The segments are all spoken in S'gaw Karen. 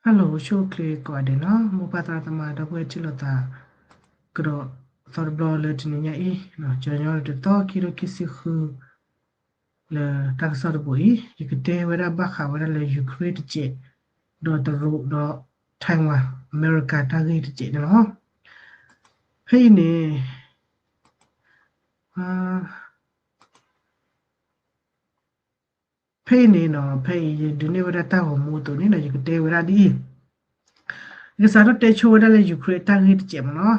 Hello ဆိၣ်ဂ့ၤကိးဂၤဒဲးနီၤ, မိၢ်ပၢ်သရၣ်သမါ ဒီပုၢ်ဝဲၢ်ထံၣ်လိာ်သး ကဒီးသီတဘျီလၢတနံၤညါအံၤ, ကၠီညီတသီခံထိခံဆံဃု လၢတၢ်ကစီၣ်တဘိအံၤ ယကတဲဝဲဒၣ်ဘၣ်ဃးဝဲဒၣ်လၢ Ukraine တစဲး, ဒီးတရူးဒီး Taiwan အမဲရကၤတၢ်ဂ့ၢ်တစဲးန့ၣ်လီၤ. ဖဲအံၤန့ၣ် ဖဲအံၤန့ၣ်နီၤ, ဖဲအံၤယဒုးနဲၣ်ဝဲဒၣ်တၢ်ဂီၤမူအသိးန့ၣ်ဒီး ယကတဲဝဲဒၣ်ဒ်အံၤ, ယကစးထီၣ်တဲဆိဝဲဒၣ်လၢ Ukraine တၢ်ဂ့ၢ်တစဲးမ့ၢ်နီၤ.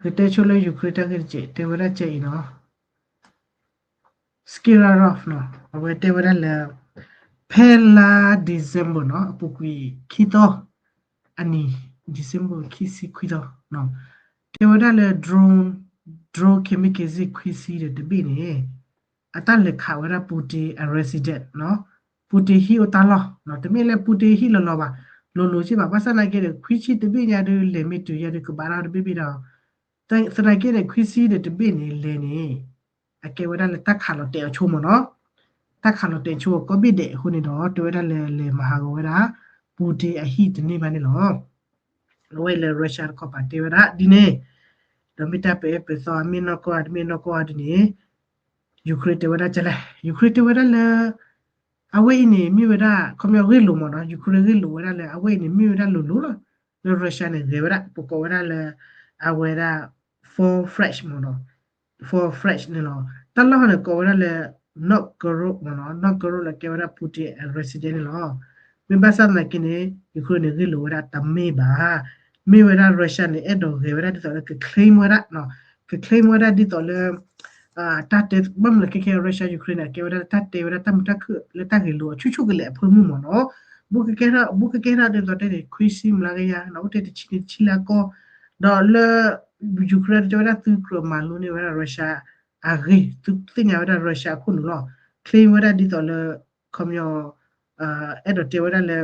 ယကတဲဆိလၢ Ukraine တၢ်ဂ့ၢ်တစဲး တဲဝဲဒၣ်ကဲအံၤနီၤ. Skirarov နီၤ, အဝဲတဲဝဲဒၣ်လၢ ဖဲလါ December နီၤ, အပူၤကွံာ်ခံသီအနံၤ, December ခံဆံခွံသီ, တဲဝဲဒၣ်လၢ drone, drone kamikaze ခွံဆံဒီးတဘ့ၣ်န့ၣ် အတၢ်လဲၤခးဝဲဒၣ် Putin အ residence နီၤ, Putin ဟံၣ်အိၣ်တၢ်လီၢ်, တမ့ၢ်လၢ Putin ဟံၣ်လီၤလီၤဘၣ်, လိၤလိၤက့ဘၣ်, ဘၣ်ဆၣ်သနာ်က့ဒီး ခွံဆံတဘ့ၣ်ညါဒီး လဲၤမ့ၢ်တုၤယါဒီး ကဘၣ်တၢ်တဘ့ၣ်ဘ့ၣ်ဒီး သနာ်က့ဒီး ခွံဆံဒီးတဘ့ၣ်န့ၣ် လဲၤန့ၣ် အကဲဝဲဒၣ်လၢတၢ်ခးလီၤတဲာ်အီၤဆိမ့ၢ်နီၤ, တၢ်ခးလီၤတဲာ်ဆိအကိးဘ့ၣ်ဒဲးအဃိန့ၣ်ဒီး တဲဝဲဒၣ်လၢလဲၤမၤဟးဂီၤဝဲဒၣ် Putin အဟံၣ်တန့ၢ်ဘၣ်န့ၣ်လီၤ. အဝဲအံၤလၢ Russia တခီပၤတဲဝဲဒၣ်ဒ်န့ၣ်, ဒီးမ့ၢ်တၢ်ပအဲၣ်ပသီ မ့ၢ်နီၢ်ကီၢ်ဧါ တမ့ၢ်နီၢ်ကီၢ်ဧါဒ်န့ၣ် Ukraine တဲဝဲဒၣ်ကဲလဲၣ်, Ukraine တဲဝဲဒၣ်လၢ အဝဲအံၤန့ၣ် မ့ၢ်ဝဲဒၣ် ခီပညီဂ့ၢ်လိာ်မ့ၢ်နီၤ, Ukraine ဂ့ၢ်လိာ်ဝဲဒၣ်လၢ အဝဲအံၤန့ၣ် မ့ၢ်ဝဲဒၣ်လိၤလိၤလီၤ, လၢ Russia န့ၣ် ဂဲၤဝဲဒၣ် ပကိးဝဲဒၣ်လၢ အဝဲဒၣ် four flank မ့ၢ်နီၤ, four flank န့ၣ်လီၤ. တၢ်လီၢ်န့ၣ် ကိးဝဲဒၣ်လၢ Novgorod မ့ၢ်နီၤ, Novgorod လၢကဲဝဲဒၣ် Putin အ residence န့ၣ်လီၤ. မ့ၢ်ဘၣ်ဆၣ်သနာ်က့န့ၣ် Ukraine န့ၣ် ဂ့ၢ်လိာ်ဝဲဒၣ်တမ့ၢ်ဘၣ်, မ့ၢ်ဝဲဒၣ် Russia န့ၣ် အဲၣ်ဒိးဂဲၤဝဲဒၣ်ဒ်သိးလၢ က claim ဝဲဒၣ်နီၤ, က claim ဝဲဒၣ်ဒ်သိးလၢ တၢ်တဲ ဘၣ်မနုၤလဲၣ်ခဲခဲ Russia Ukraine န့ၣ် အကဲဝဲဒၣ်တၢ်တဲဝဲဒၣ်တၢ်မုာ်တၢ်ခုၣ်လၢတၢ်ဂ့ၢ်လိာ်အဆူၣ်ဆူၣ်ကလဲာ်အဖၢမုၢ်မ့ၢ်နီၤ, ဘူးကကဲထီၣ် ဘူးကကဲထီၣ်ဒ်သိးတဲန့ၣ် ခွံဆံမျးကယၤနီၤ, အိၣ်ထဲတဆံန့ၣ်တဆံလၢအကီၢ်, ဒီးလၢ Ukraine တဲဝဲဒၣ်သုကြၢးမၤလိန့ၢ်ဝဲဒၣ် Russia အဂ့ၢ်, သုသ့ၣ်ညါဝဲဒၣ် Russia အခိၣ်နူာ်လီၤ, claim ဝဲဒၣ်ဒ်သိးလၢ ခီပညီ အဲၣ်ဒိးတဲဝဲဒၣ်လၢ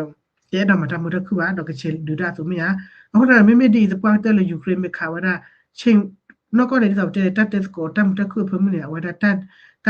တအဲၣ်ဒိးမၤတၢ်မုာ်တၢ်ခုၣ်ဘၣ် ဒီးကဆဲးဒုးတၢ်အသိးမ့ၢ်ဧါ. အဃိသတးဒီး မ့မ့ၢ်ဒ်အံၤသပှၢ်ကတၢၢ်လၢ Ukraine မ့ၢ်ခးဝဲဒၣ် ဆ့ နီၢ်ကီၢ်န့ၣ် ဒ်သိးပတဲန့ၣ် တၢ်တဲသကိးတၢ်မုာ်တၢ်ခုၣ်အဖၢမုၢ်န့ၣ် အဝဲဒၣ် တၢ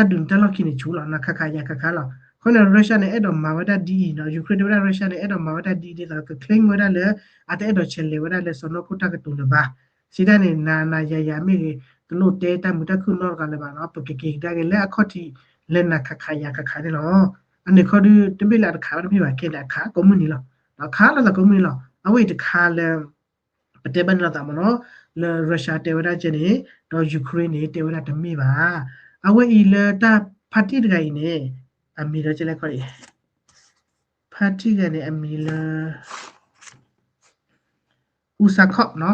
်ဒုးန့ၣ်တၢ်လီၢ်ခံန့ၣ်ဆူၣ်လီၤ နၤခးခးယၤခးခးလီၤ. အဃိန့ၣ် Russia န့ၣ် အဲၣ်ဒိးမၤဝဲဒၣ်ဒ်အံၤနီၤ, Ukraine တဲဝဲဒၣ် Russia န့ၣ် အဲၣ်ဒိးမၤဝဲဒၣ်ဒ်အံၤ ဒ်သိးက claim ဝဲဒၣ်လၢ အတအဲၣ်ဒိးဆဲးလဲၤဝဲဒၣ်လၢစီၤနီၢ်ခိၣ်တၢ်ကတိၤလၢၤဘၣ်. စံးတၢ်န့ၣ် နၤနၤယၤယၤမ့ၢ်ဂ့ၤ တလိၣ်တဲတၢ်မုာ်တၢ်ခုၣ်နီတဂၤလၢၤဘၣ်နီၤ, ပကက့ၤကဒါက့ၤလၢအခီၣ်ထံး လၢနၤခးခးယၤခးခးန့ၣ်လီၤ. အန့ၣ်ခီဒုး တမ့ၢ်လၢအတခးဝဲတမ့ၢ်ဘၣ် ခဲန့ၣ်အခးကိးမုၢ်နံၤလီၤ, ဒီးခးလိာ်သးကိးမုၢ်နံၤလီၤ. အဝဲအံၤတခါလၢ ပတဲဘၣ်န့ၣ်လိာ်သးမ့ၢ်နီၤ, လၢ Russia တဲဝဲဒၣ်ကဲန့ၣ် ဒီး Ukraine န့ၣ် တဲဝဲဒၣ်တမ့ၢ်ဘၣ်. အဝဲအံၤလၢတၢ်ဖါတံၢ်တဂၤအံၤန့ၣ် အမံၤဒီးကဲလဲၣ်ခီဒံး ဖါတံၢ်တဂၤန့ၣ် အမံၤလၢ Usakov နီၤ,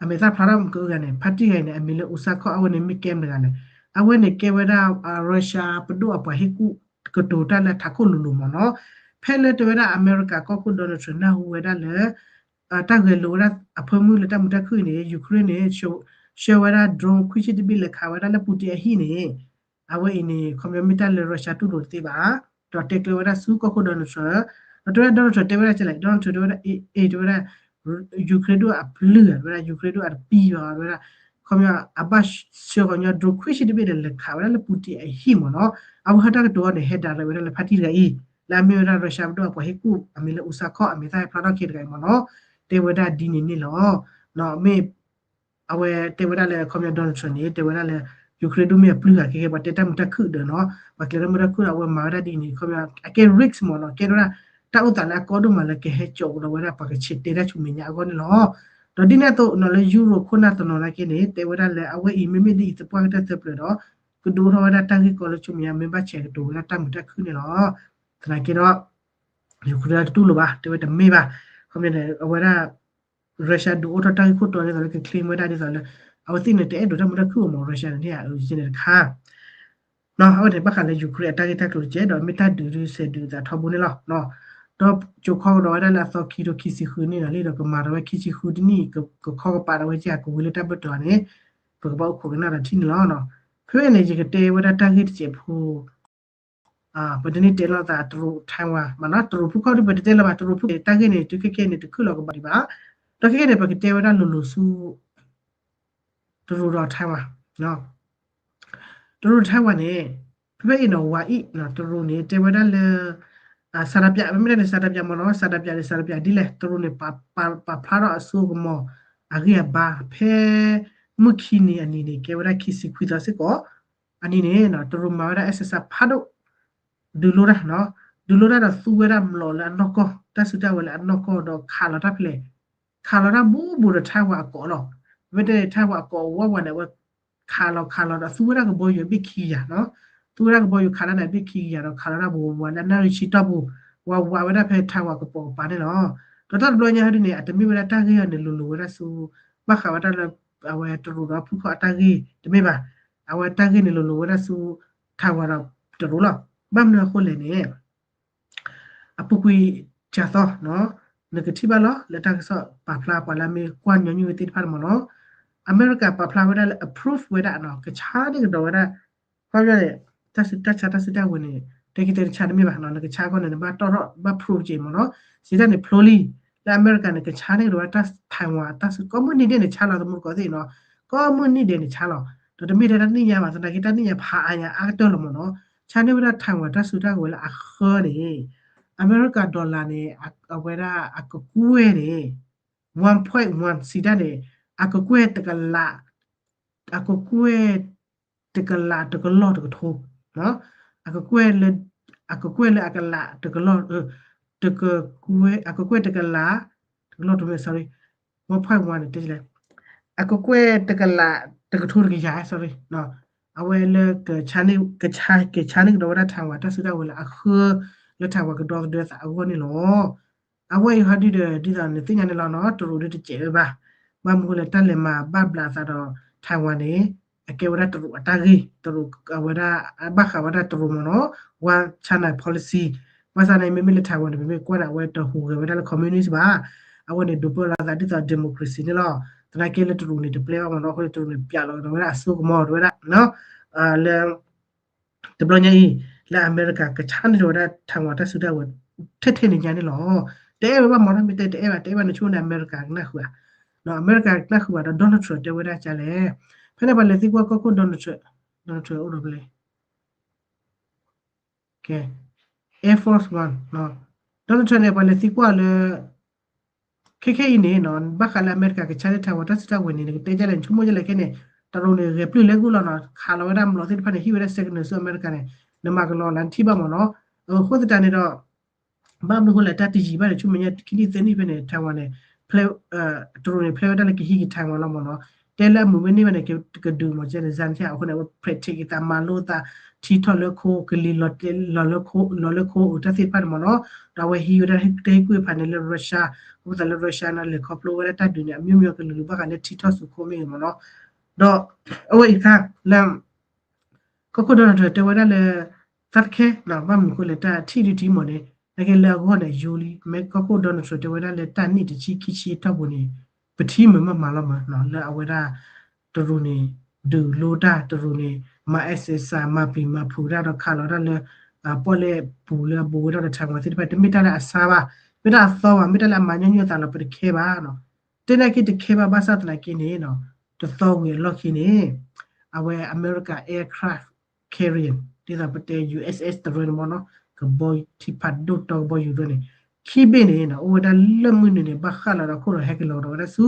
အမ့ၢ်သၣ်ဖျါထီၣ်မုၢ်ကအုဂၤန့ၣ် ဖါတံၢ်တဂၤအံၤန့ၣ် အမံၤလၢ Usakov အဝဲန့ၣ်မ့ၢ်ကဲမတဂၤလဲၣ်. အဝဲန့ၣ်ကဲဝဲဒၣ် Russia ပဒိၣ်အပှၤဟ့ၣ်ကူၣ်ကတိၤတၢ်လၢထးခိၣ်လိၤလိၤမ့ၢ်နီၤ. ဖဲလၢတဲဝဲဒၣ်အမဲရကၤကီၢ်ခိၣ် Donald Trump နၢ်ဟူဝဲဒၣ်လၢ တၢ်ဂဲၤလိာ်ဝဲဒၣ်အဖၢမုၢ်လၢတၢ်မုာ်တၢ်ခုၣ်အံၤန့ၣ် Ukraine န့ၣ် ဆှၢဝဲဒၣ် drone ခွံဆံတဘ့ၣ်လဲၤခးဝဲဒၣ်လၢ Putin အဟံၣ်န့ၣ် အဝဲအံၤန့ၣ် ခီပညီမ့ၢ်တၢ်လၢ Russia တူၢ်လိာ်တသ့ဘၣ်, ဒီးတဲကျဲဝဲဒၣ်ဆူကီၢ်ခိၣ် Donald Trump, ဒီးတဲဝဲဒၣ် Donald Trump တဲဝဲဒၣ်ကဲလဲၣ်, Donald Trump တဲဝဲဒၣ် အ့ အ့ တဲဝဲဒၣ် Ukraine ဒိၣ်အပျုၢ်ဧါ, တဲဝဲဒၣ် Ukraine ဒိၣ်အတပံၤဘၣ်, တဲဝဲဒၣ် ခီပညီ အဘၣ်ဆှၢဃီညီ drone ခွံဆံတဘ့ၣ်ဒီးလဲၤခးဝဲဒၣ်လၢ Putin အဟံၣ်မ့ၢ်နီၤ, အဝဲဟဲတၢ်ကတိၤအီၤန့ၣ် ဟဲဒၣ်လဲာ်ဝဲဒၣ်လၢဖါတံၢ်တဂၤအံၤ, လၢအမ့ၢ်ဝဲဒၣ် Russia ပဒိၣ်အပှၤဟ့ၣ်ကူၣ် အမံၤလၢ Usakov အမံၤသၣ်ဖျါထီၣ်ခဲတဂၤအံၤမ့ၢ်နီၤ, တဲဝဲဒၣ်ဒ်န့ၣ်န့ၣ်လီၤ. မ့ၢ် အဝဲတဲဝဲဒၣ်လၢ ခီပညီ Donald Trump န့ၣ် တဲဝဲဒၣ်လၢ Ukraine ဒိၣ်မ့ၢ်အပျုၢ်ဧါ ခဲခဲပှၤတဲတၢ်မုာ်တၢ်ခုၣ်ဒီးနီၤ, ပှၤကျဲၤတၢ်မုာ်တၢ်ခုၣ်ဒီး အဝဲမၤဝဲဒၣ်ဒ်အံၤန့ၣ် ခီပညီ အကဲ risk မ့ၢ်နီၤ, ကဲထီၣ်ဝဲဒၣ် တၢ်အိၣ်သးလၢအကီဒိၣ်မးလၢကဟဲစိာ်ကဒီးဝဲဒၣ်ပှၤကဆဲးတဲတၢ်ဆူမဲာ်ညါအဂီၢ်န့ၣ်လီၤ. ဒီးဒ်န့ၣ်အသိးနီၤ လၢ Europe ခိၣ်နၢ်တနီၤနာ်က့န့ၣ် တဲဝဲဒၣ်လၢအဝဲအံၤ မ့မ့ၢ်ဒ်အံၤသပှၢ်ကတၢၢ်သၢပျၢၤဒီး ကဒုးအိၣ်ထီၣ်ဝဲဒၣ်တၢ်ဂ့ၢ်ကီလၢဆူမဲာ်ညါ မ့ၢ်ဘၣ်ဆဲးကတိၤဝဲဒၣ်တၢ်မုာ်တၢ်ခုၣ်န့ၣ်လီၤ. သနာ်က့ဒီး Ukraine တတူၢ်လိာ်ဘၣ် တဲဝဲတမ့ၢ်ဘၣ်. ခီပညီန့ၣ် အဝဲဒၣ် Russia ဒုးအိၣ်ထီၣ်တၢ်ဂ့ၢ်ခိၣ်တီဒ်သိးလၢက claim ဝဲဒၣ်ဒ်သိးလၢ အဝဲသ့ၣ်န့ၣ် တအဲၣ်ဒိးတၢ်မုာ်တၢ်ခုၣ်အီၤမ့ၢ် Russia န့ၣ်န့ၣ် အန့ၣ်တခါ အဝဲန့ၣ် ဘၣ်ဃးလၢ Ukraine အတၢ်ဂ့ၢ်တၢ်ကျိၤတကဲး ဒီးမ့ၢ်တၢ်ဒုးဒုးစဲးဒုးအသးထီဘိန့ၣ်လီၤ. ဒီးကၠိခီကဒီးဝဲဒၣ်လၢအသီခံထိခံဆံဃုန့ၣ်လီၤလံ ဒီးကမၤဒီးဝဲခံဆံဃုတနံၣ် ကခီကပၤဒီးဝဲက့ၤ ကဝံၤလၢတၢ်ဘၢၣ်တီၤန့ၣ် ပကဘၣ်အိၣ်ခိးကနၣ်ဒီးထံၣ်န့ၣ်လီၤ. ဖဲန့ၣ် ယကတဲဝဲဒၣ်တၢ်ဂ့ၢ်တစဲးဖိ ပတန့ၢ်တဲလိာ်သးတရူး Taiwan မ့ၢ်နီၤ, တရူးဖိခီၣ်ဒုး ပတတဲလၢၤဘၣ်, တရူးဖိတၢ်ဂ့ၢ်န့ၣ် တုၤခဲခဲအံၤန့ၣ် တခုၣ်လီၤကဘၣ်ဒံးဘၣ်. ဒီးခဲခဲအံၤန့ၣ် ပကတဲဝဲဒၣ်လိၤလိၤဆူ တရူးဒီး Taiwan, တရူး Taiwan န့ၣ် ဖဲဖဲအံၤနီၤ ဝၤအံၤနီၤ တရူးန့ၣ် တဲဝဲဒၣ်လၢ စၤဒးပၠး မ့မ့ၢ်ဒၣ်န့ၣ် စၤဒးပၠးမ့ၢ်နီၤ စၤဒးပၠးန့ၣ် စၤဒးပၠးဒ်လဲၣ် တရူးန့ၣ် ပာ်ဖျါထီၣ်အစိကမီၤ အဂံၢ်အဘါ ဖဲမုၢ်ခံနံၤအနံၤန့ၣ် ကဲဝဲဒၣ်ခံဆံခွံသီစ့ၢ်ကီး အနံၤန့ၣ်နီၤ တရူးမၤဝဲဒၣ် exercise ဖးဒိၣ် ဒုးလိတၢ်နီၤ ဒုးလိတၢ်ဒီးသူဝဲဒၣ်မျိာ်လၢအနီၢ်ကီၢ် တၢ်စုတၢ်ဝဲၤလၢအနီၢ်ကီၢ်ဒီးခးလီၤတၢ်ဖဲလဲၣ် ခးလီၤတၢ်ဘူးဘူးဒီး Taiwan အကီးလီၤ. မ့ၢ်တဲန့ၣ် Taiwan အကီးဝးဝးန့ၣ် အဝဲခးလီၤခးလီၤဒီးသူဝဲဒၣ်ကဘီယူၤဘ့ၣ်ခံကယၤနီၤ သူဝဲဒၣ်ကဘီယူၤခးတၢ်န့ၣ် အဘ့ၣ်ခံကယၤဒီးခးလီၤတၢ်ဘူးဘူးဝးလၢအနၣ်ရံၣ်ဆံတီၢ်ပူၤ ဝးဝးဝဲဒၣ်ဖဲ Taiwan ကပိာ်ကပၤန့ၣ်လီၤ. ဒီးတၢ်တဘျီညါဟဲဒ်န့ၣ် အတမ့ၢ်ဝဲဒၣ်တၢ်ဂ့ၢ်အီၤန့ၣ် လိၤလိၤဝဲဒၣ်ဆူ ဘၣ်ဃးဝဲဒၣ်လၢ အဝဲတရူးဒီးဖုခီၣ်အတၢ်ဂ့ၢ်တမ့ၢ်ဘၣ်. အဝဲတၢ်ဂ့ၢ်န့ၣ်လိၤလိၤဝဲဒၣ်ဆူ Taiwan ဒီးတရူးလီၤ. ဘၣ်မနုၤအဃိလဲၣ်န့ၣ် အပူၤကွံာ်ကၢ်သီနီၤ နကထံၣ်ဘၣ်လီၤ လၢတၢ်ကစီၣ်ပာ်ဖျါပှၤလၢအမ့ၢ်ကွၢ်ညီနုၢ်ဝဲသ့ၣ်တဖၣ်န့ၣ်မ့ၢ်နီၤ အမဲရကၤပာ်ဖျါဝဲဒၣ်လၢ approve ဝဲဒၣ်နီၤ ကဆါန့ၢ်ကဒီးဝဲဒၣ် ခီပညီန့ၣ် တၢ်စုတၢ်ဆါတၢ်စုတၢ်ဝဲၤန့ၣ် တဲက့ၤတဲနဆါတမ့ၢ်ဘၣ်နီၤ နကဆါခီန့ၣ် နဘၣ်တီၣ်ထီၣ်ဘၣ် proof က့ၤမ့ၢ်နီၤ စံးတၢ်န့ၣ် ဖျိလံ လၢအမဲရကၤန့ၣ် ကဆါန့ၢ်ကဒီးဝဲဒၣ်တၢ် Taiwan တၢ်စု ကိးမုၢ်နံၤဒဲးန့ၣ် ဆါလီၤသမူတကိးသ့ၣ်နီၤ ကိးမုၢ်နံၤဒဲးန့ၣ် ဆါလီၤ ဒီးတမ့ၢ်ထဲတၢ်နံၣ်ညါဘၣ် သနာ်က့တၢ်နံၣ်ညါဖးအါညါအါကတၢၢ်လီၤမ့ၢ်နီၤ ဆါန့ၢ်ဝဲဒၣ် Taiwan တၢ်စုတၢ်ဝဲၤလၢအဃၢန့ၣ် အမဲရကၤ dollar န့ၣ် အဝဲဒၣ်အကကွဲၢ်န့ၣ် one point one စံးတၢ်န့ၣ် အကကွဲၢ်တကလး အကကွဲၢ်တကလးတကလီၢ်တကထိ အကကွဲၢ်လၢ အကကွဲၢ်လၢအကလးတကလီၢ် တကကွဲၢ် အကကွဲၢ်တကလး တကလီၢ်တမဲ sorry one point one န့ၣ် တဲလဲၣ် အကကွဲၢ်တကလး တကထိတကယၤ sorry အဝဲလၢ ကဆါန့ၢ်ကဒီးဝဲဒၣ် Taiwan တၢ်စုတၢ်ဝဲၤလၢအဃၢ လၢ Taiwan ကဒီသဒၢသးအဂီၢ်န့ၣ်လီၤ. အဝဲအံၤဟီဒုဒီး ဒ်သိးနသ့ၣ်ညါန့ၣ်လီၤနီၤ တရူးဒုတစဲးဝဲဘၣ်. ဘၣ်မနုၤဃိလဲၣ် တၢ်လဲၤမၤဘၣ်ဘျးအသးဒီး Taiwan န့ၣ် အကဲဝဲဒၣ်တရူးအတၢ်ဂ့ၢ် တရူးအဝဲဒၣ် ဘၣ်ဃးဝဲဒၣ်တရူးမ့ၢ်နီၤ One China Policy ဘၣ်ဆၣ်န့ၣ် မ့မ့ၢ်လၢ Taiwan န့ၣ် ပမ့ၢ်ကွၢ်န့ၣ် အဝဲတဟူးဂဲၤဝဲဒၣ်လၢ communist ဘၣ်. အဝဲန့ၣ်ဒိးပၢလီၤသးဒ်သိး democracy န့ၣ်လီၤ. သနာ်က့လၢတရူးန့ၣ် တပျဲဘၣ်မ့ၢ်နီၤ အဃိန့ၣ် တရူးန့ၣ် ပျးလီၤကဒီးဝဲဒၣ်အစိကမီၤဝဲဒၣ် လၢ တဘျီညါအံၤ လၢအမဲရကၤကဆါန့ၢ်ကဒီးဝဲဒၣ် Taiwan တၢ်စုတၢ်ဝဲၤ ထဲထဲန့ၣ်ညါန့ၣ်လီၤ. တအဲၣ်ဝဲဘၣ်မ့ၢ်နီၤ မ့ၢ်တဲတအဲၣ်ဘၣ် တအဲၣ်ဘၣ်န့ၣ် ဆိကမိၣ်န့ၣ် အမဲရကၤကနၣ်ဃုာ်ဧါ အမဲရကၤကနၣ်ဃုာ်ဘၣ်ဒီး Donald Trump တဲဝဲဒၣ်ကလဲၣ်. ဖဲန့ၣ်ပှၤလဲၤသံကွၢ်ကီၢ်ခိၣ် Donald Trump, Donald Trump အိၣ်ဒီးဖဲလဲၣ် Air Force One, Donald Trump န့ၣ် ပှၤလဲၤသံကွၢ်လၢ ခဲခဲအံၤန့ၣ်နီၤ ဘၣ်ဃးလၢအမဲရကၤကဆါန့ၢ် Taiwan တၢ်စုတၢ်ဝဲၤန့ၣ် နကတဲဒ်လဲၣ် နဆိကမိၣ်ဒ်လဲၣ်ခဲန့ၣ် တရူးန့ၣ် ဂဲၤပျုၢ်လဲၤဂုာ်လီၤနီၤ ခးလီၤဝဲဒၣ်မျိာ်သ့ၣ်တဖၣ်န့ၣ် ဟံးဝဲဒၣ် signal ဆူအမဲရကၤန့ၣ် နမၤကလီၤလၢနထံၣ်ဘၣ်မ့ၢ်နီၤ. အဃိသတးန့ၣ်ဒီး ဘၣ်မနုၤဃိလဲၣ် တၢ်တယံာ်ဘၣ်န့ၣ် ဆိကမိၣ်ညါ ခံနံၣ်သၢနံၣ်ဖဲန့ၣ် Taiwan န့ၣ် ဖဲ တရူးန့ၣ် ဖျဲဝဲဒၣ်လၢကဟံးက့ၤ Taiwan လီၤမ့ၢ်နီၤ. တဲလၢအမုာ်မ့ၢ်န့ၢ်ဘၣ်န့ၣ် ကဒုးမ့ၢ်ကဲန့ၣ် ဇာတ်ည အဃိန့ၣ် အဝဲ practice က့ၤသး မၤလိသး ထံထီၣ်လၢခိ ကလံၤလီၤလၢခိ လီၤလၢခိအိၣ်တၢ်သ့ၣ်တဖၣ်န့ၣ်မ့ၢ်နီၤ. ဒီးအဝဲဟံးဝဲဒၣ်တၢ်ဟ့ၣ်ကူၣ်ဟ့ၣ်ဖးန့ၣ်လၢ Russia အဃိသတးလၢ Russia န့ၣ် လဲၤခီဖျိဝဲဒၣ်တၢ်ဒုးန့ၣ် အမျိုးမျိုးကလုာ်လုာ် ဘၣ်ဃးလၢထံထီၣ်စူၤခိမ့ၢ်ဂ့ၤမ့ၢ်နီၤ. ဒီးအဝဲအံၤအခါလၢ ကီၢ်ခိၣ် Donald Trump တဲဝဲဒၣ်လၢ သးတခဲ ဘၣ်မနုၤဃိလဲၣ် တၢ်ထံၣ်ဒုးထံၣ်မ့ၢ်န့ၣ် နာ်က့လၢအဂီၢ်န့ၣ် ယိလံ မ့ၢ်ကီၢ်ခိၣ် Donald Trump တဲဝဲဒၣ်လၢတၢ်နံၣ်တဆံခံဆံအတီၢ်ပူၤန့ၣ် ပထံၣ်မုာ်မးမးလီၤမး လၢအဝဲဒၣ် တရူးန့ၣ် ဒုးလိတၢ် တရူးန့ၣ် မၤ exercise မၤပျံၤမၤဖုးတၢ်ဒီးခးလီၤတၢ်လၢ ပီၣ်လဲၣ်ပူၤလၢအဘူးဝဲဒၣ်ဒီး Taiwan သ့ၣ်တဖၣ် တမ့ၢ်တၢ်လၢအဆါဘၣ် မ့ၢ်တၢ်အသီဘၣ် မ့ၢ်တၢ်လၢအမၤညီနုၢ်အသးလီၤ ပတခဲဘၣ်နီၤ. တဲနာ်က့တခဲဘၣ် ဘၣ်ဆၣ်သနာ်က့န့ၣ် တသီဝံၤအလီၢ်ခံန့ၣ် အဝဲအမဲရကၤ aircraft carrier ဒ်သိးပတဲ USS တရၢန့ၣ်မ့ၢ်နီၤ ကဘီထံဖးဒိၣ်တီကဘီယူၤတရၢန့ၣ် ခံဘ့ၣ်န့ၣ် အိၣ်ဝဲဒၣ်လၢမုၢ်နုာ်န့ၣ် ဘၣ်ဃးလီၤဒီးခိၣ်ဒီးဟဲက့ၤလီၤကဒီးဝဲဒၣ်ဆူ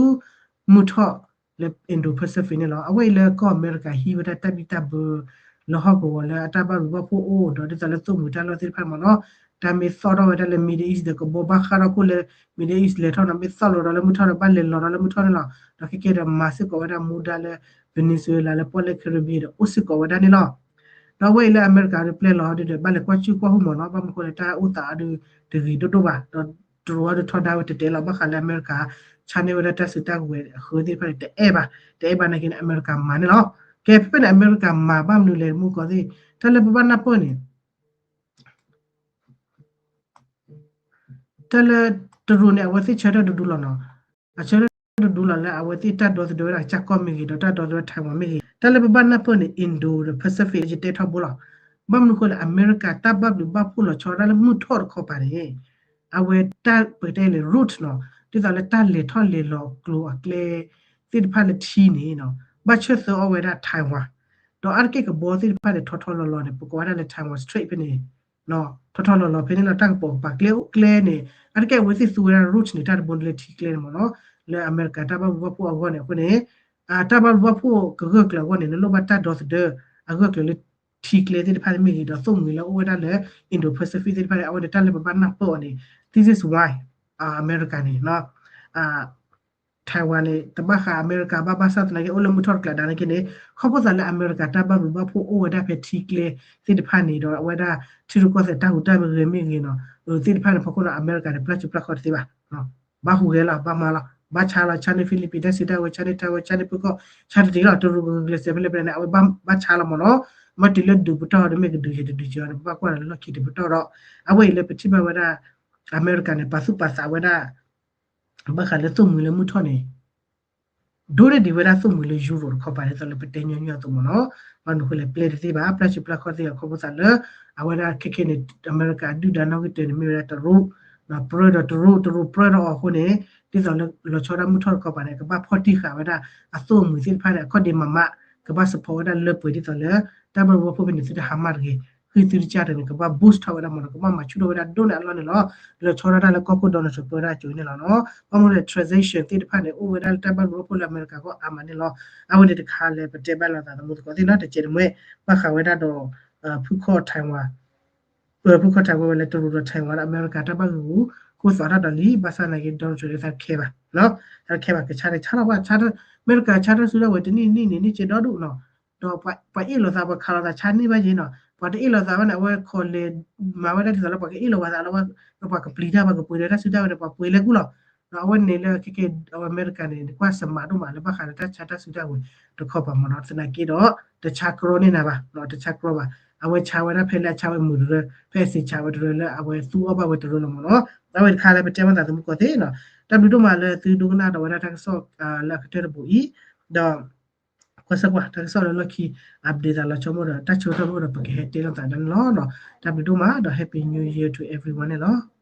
မုၢ်ထီၣ်လၢ Indo-Pacific န့ၣ်လီၤ. အဝဲအံၤလၢကီၢ်အမဲရကၤဟံးဝဲဒၣ်တၢ်ဘံၣ်တၢ်ဘၢ လၢဟီၣ်ကဝီၤလၢအတၢ်ဘၣ်ဘျုးဘၣ်ဖှိၣ်အိၣ်ဒီးဒ်သိးလၢသိၣ်မှံၤတၢ်လီၢ်သ့ၣ်တဖၣ်န့ၣ်မ့ၢ်နီၤ တၢ်မ့ၢ်သီၣ်ထီၣ်ဝဲဒၣ်လၢ Middle East ဒီးကဘီဘၣ်ဃးထီၣ်ခိၣ်လၢ Middle East လဲၤထီၣ်နီၤ မ့ၢ်သီၣ်လီၤဒီးလၢမုၢ်ထီၣ်န့ၣ် ဘၣ်လဲၤလီၤဒီးလၢမုၢ်ထီၣ်န့ၣ်လီၤ. ဒီးခဲကဲဒီးမၤစ့ၢ်ကီးဝဲဒၣ်မူဒါလၢ Venezuela လၢပီၣ်လဲၣ် Caribbean ဒီးအိၣ်စ့ၢ်ကီးဝဲဒၣ်န့ၣ်လီၤ. ဒီးအဝဲအံၤလၢအမဲရကၤဒုးပျဲလီၤဒုးဒီး ဘၣ်လဲၤကွၢ်စုကွၢ်ဟူၣ်မ့ၢ်နီၤ ဘၣ်မနုၤဃိလၢတၢ်အိၣ်သးအီၤဒုးတဂ့ၤဒိၣ်ဒိၣ်ဘၣ် ဒီးတရူးအီၤဒုးထီဒါဝဲတဲတဲလီၤ ဘၣ်ဃးလၢအမဲရကၤ ဆါန့ၢ်ဝဲဒၣ်တၢ်စုတၢ်ကဝဲၤအဃၢသ့ၣ်တဖၣ်န့ၣ် တအဲၣ်ဘၣ် တအဲၣ်ဘၣ်နာ်က့န့ၣ် အမဲရကၤမၤန့ၣ်လီၤ. ကဲ ဖဲဖဲန့ၣ် အမဲရကၤမၤဘၣ်မနုၤလဲၣ် မူကီၢ်သ့ၣ် တၢ်လၢပဘၣ်နၢ်ပၢၢ်န့ၣ် တၢ်လၢတရူးန့ၣ် အဝဲသ့ၣ်ဆၢထၢၣ်တဒူလီၤနီၤ. အဆၢထၢၣ်တဒူလီၤလၢ အဝဲသ့ၣ်တၢ်ဒီသဒၢဝဲဒၣ်ကစၢ်ကီၢ်မ့ၢ်ဂ့ၤ ဒီးတၢ်ဒီသဒၢဝဲ Taiwan မ့ၢ်ဂ့ၤ တၢ်လၢပဘၣ်နၢ်ပၢၢ်န့ၣ် Indo ဒီး Pacific ယတဲထီဘိလီၤ. ဘၣ်မနုၤဃိလၢ အမဲရကၤတၢ်ဘၣ်ဘျုးဘၣ်ဖှိၣ်လီၤဆီဒၣ်လၢမုၢ်ထီၣ်တခီပၤန့ၣ် အဝဲတၢ်ပကတဲလၢ route နီၤ ဒ်သိးလၢတၢ်လဲၤထီၣ်လဲၤလီၤကျိၤအကျဲသ့ၣ်တဖၣ်လၢထံန့ၣ်နီၤ ဘၣ်ဆၢၣ်သၢအီၣ်ဝဲဒၣ် Taiwan ဒီးအါတက့ၢ်ကဘီသ့ၣ်တဖၣ်န့ၣ် ထီထီလီၤလီၤန့ၣ် ပကိးဝဲဒၣ်လၢ Taiwan Strait ဖဲန့ၣ် ထီထီလီၤလီၤဖဲန့ၣ်လီၤ တၢ်ကပိာ်ကပၤကျဲအိၣ်ကျဲန့ၣ် အါတက့ၢ်အဝဲသ့ၣ်သူဝဲဒၣ် route န့ၣ် တၢ်တဘိန့ၣ်လၢထံကျဲန့ၣ်မ့ၢ်နီၤ လၢအမဲရကၤတၢ်ဘၣ်ဘျုးဘၣ်ဖှိၣ်အဂီၢ်န့ၣ် အဃိန့ၣ် တၢ်ဘၣ်ဘျုးဘၣ်ဖှိၣ်ကဂၢၢ်ကျၢၤအဂီၢ်န့ၣ် နလိၣ်ဘၣ်တၢ်ဒီသဒၢအဂၢၢ်ကျၢၤလၢထံကျဲသ့ၣ်တဖၣ်န့ၣ်မ့ၢ်ဂ့ၤ ဒီးသိၣ်မှံၤလၢအိၣ်ဝဲဒၣ်လၢ Indo-Pacific သ့ၣ်တဖၣ်န့ၣ် အဝဲန့ၣ်တၢ်လၢပဘၣ်နၢ်ပၢၢ်အီၤန့ၣ် this is why အမဲရကၤန့ၣ် Taiwan န့ၣ် တဘၣ်ဃးအမဲရကၤဘၣ် ဘၣ်ဆၣ်သနာ်က့ အိၣ်လၢမုၢ်ထီၣ်တကျးဒါနာ်က့န့ၣ် ခီဖျိသးလၢအမဲရကၤတၢ်ဘၣ်ဘျုးဘၣ်ဖှိၣ်အိၣ်ဝဲဒၣ်ဖဲထံကျဲသ့ၣ်တဖၣ်န့ၣ်ဒီး အဝဲဒၣ်ထံရူၢ်ကီၢ်သဲးတၢ်ဟူးတၢ်ဂဲၤမ့ၢ်ဂ့ၤနီၤ သ့ၣ်တဖၣ်န့ၣ် ဖီခိၣ်န့ၣ် အမဲရကၤန့ၣ် ပျၢ်စုပျၢ်ခီၣ်တသ့ဘၣ် ဘၣ်ဟူးဂဲၤလီၤ ဘၣ်မၤလီၤ ဘၣ်ဆါလီၤ ဆါန့ၢ် Philippines တၢ်စုတၢ်ဝဲၤ ဆါန့ၢ် Taiwan ဆါန့ၢ်ဖုၣ်ခီၣ် ဆါတတ့ၢ်လီၤ တရူးကဂုာ်ကျဲးစၢးဖဲလဲၣ်ဖဲလဲၣ်န့ၣ် အဝဲဘၣ်ဆါလီၤမ့ၢ်နီၤ မ့ၢ်တုၤလၢဒုးပတီၢ်ဒီးမ့ၢ်ကဒုးယဲၤတဒုးယဲၤဒီး ပဘၣ်ကွၢ်လီၤလၢလီၢ်ခံတပတီၢ်ဒီး အဝဲအံၤလၢပထံၣ်ဘၣ်ဝဲဒၣ် အမဲရကၤန့ၣ် ပာ်သူၣ်ပာ်သးဝဲဒၣ် ဘၣ်ဃးလၢသိၣ်မှံၤလၢမုၢ်ထီၣ်န့ၣ် ဒိၣ်န့ၢ်ဒံးဝဲဒၣ်သိၣ်မှံၤလၢ Europe တခီပၤ ဒ်သိးလၢပတဲညီညီအသိးမ့ၢ်နီၤ ဘၣ်မနုၤအဃိလဲၣ် ပျဲတသ့ဘၣ် ပျၢ်စုပျၢ်ခီၣ်သ့အီၤ ခီဖျိသးလၢ အဝဲဒၣ်ခဲခဲန့ၣ် အမဲရကၤအဒုၣ်ဒါနီၣ်ဂံၢ်တၢန့ၣ် မ့ၢ်ဝဲဒၣ်တရူး ပြၢဒီးတရူး တရူးပြၢဒီးအီၤအဃိန့ၣ် ဒ်သိးလၢလီၤဆီဒၣ်မုၢ်ထီၣ်တခီပၤန့ၣ် ကဘၣ်ဖီၣ်တံၢ်ဃာ်ဝဲဒၣ်အသိၣ်အမှံၤသ့ၣ်တဖၣ်န့ၣ် အခီၣ်ဒ့မးမး ကဘၣ် support ဝဲဒၣ်လၢပှဲၤဒ်သိးလၢ တၢ်ဘၣ်ဘျုးဘၣ်ဖှိၣ်ဖဲန့ၣ် သုတဟါမၢ်တဂ့ၤ ဃ့သုတကၢ်တဂ့ၤန့ၣ် ကဘၣ် boost ထီၣ်ဝဲဒၣ်မ့ၢ်နီၤ ကဘၣ်မၤဆူၣ်ထီၣ်ဝဲဒၣ်ဒိၣ်န့ၢ်အလီၢ်န့ၣ်လီၤ. လီၤဆီဒၣ်တၢ်လၢကီၢ်ခိၣ် Donald Trump ပၢဝဲဒၣ်အစိၤန့ၣ်လီၤနီၤ ဘၣ်မနုၤလဲၣ် transaction သ့ၣ်တဖၣ်န့ၣ် အိၣ်ဝဲဒၣ်လၢတၢ်ဘၣ်ဘျုးဘၣ်ဖှိၣ်လၢအမဲရကၤကီၢ်အါမးန့ၣ်လီၤ. အဝဲန့ၣ်တခါလဲၣ်ပတဲဘၣ်လိာ်သးသမူသကိးသ့ၣ်နီၤ တစဲးတမှဲ ဘၣ်ဃးဝဲဒၣ်ဒီး ဖုၣ်ခီၣ် Taiwan ဖုၣ်ခီၣ် Taiwan ဝဲလၢတရူးဒီး Taiwan လၢအမဲရကၤတၢ်ဘၣ်ဂ့ၢ်ဂူၤ ကိၢ်သွးထီၣ်ဒီးလံ ဘၣ်ဆၣ်သနာ်က့ Donald Trump လၢသးတခဲဘၣ် သးတခဲဘၣ် ကဆါန့ၣ်ဆါလီၤဘၣ် အမဲရကၤဆါတၢ်စုတၢ်ဝဲၤတနံၣ်နံၣ်န့ၣ် န့ၢ်ကဲဒီဒူၣ်နီၤ ဒီးပှၤအ့ၣ်လိာ်သး ပှၤခးလိာ်သးဆါန့ၢ်ဘၣ်ယဲနီၤ ပှၤတအ့ၣ်လိာ်သးဘၣ်န့ၣ် အဝဲခီလဲၤမၤဝဲဒၣ်ဒ်သိးလၢပှၤကအ့ၣ်လိာ်ပှၤသးလၢ ပှၤကပျံၤတၢ် ပှၤကပှ့ၤဒီးတၢ်စုတၢ်ဝဲၤန့ၣ် ပှၤပှ့ၤလၢကူၣ်လီၤ. ဒီးအဝဲန့ၣ်လၢခဲကဲ အဝဲအမဲရကၤန့ၣ် ကွၢ်စမးဒိၣ်မးလၢဘၣ်ဃးလၢတၢ်ဆါတၢ်စုတၢ်ဝဲၤတခီပၤမ့ၢ်နီၤ သနာ်က့ဒီး တဆါကြီန့ၢ်နၤဘၣ် တဆါကြီဘၣ် အဝဲဆါဝဲဒၣ်ဖဲလၢအဆါဝဲမုာ်တရၢ ဖဲအစံးဆါဝဲတရၢလၢအဝဲသူအီၣ်ဘၣ်ဝဲတရၢလီၤမ့ၢ်နီၤ အဝဲတခါလၢပတဲဘၣ်သးသမူသကိးသ့ၣ်နီၤ တၢ်ဘျုးဒိၣ်မးလၢသုဒိကနၣ်ဒီးဝဲဒၣ်တၢ်ကစီၣ်လၢအကတၢၢ်တဘိအံၤ ဒီး ကွၢ်စၢ်ကွၢ် တၢ်ကစီၣ်လၢလီၢ်ခံ update သးလီၤဆီမိၢ်ဒီး တၢ်ဆၢကတီၢ်မိၢ်ဒီး ပကဟဲတဲလိာ်သးဒ်န့ၣ်လီၤ. တၢ်ဘျုးဒိၣ်မးဒီး Happy New Year to everyone န့ၣ်လီၤ.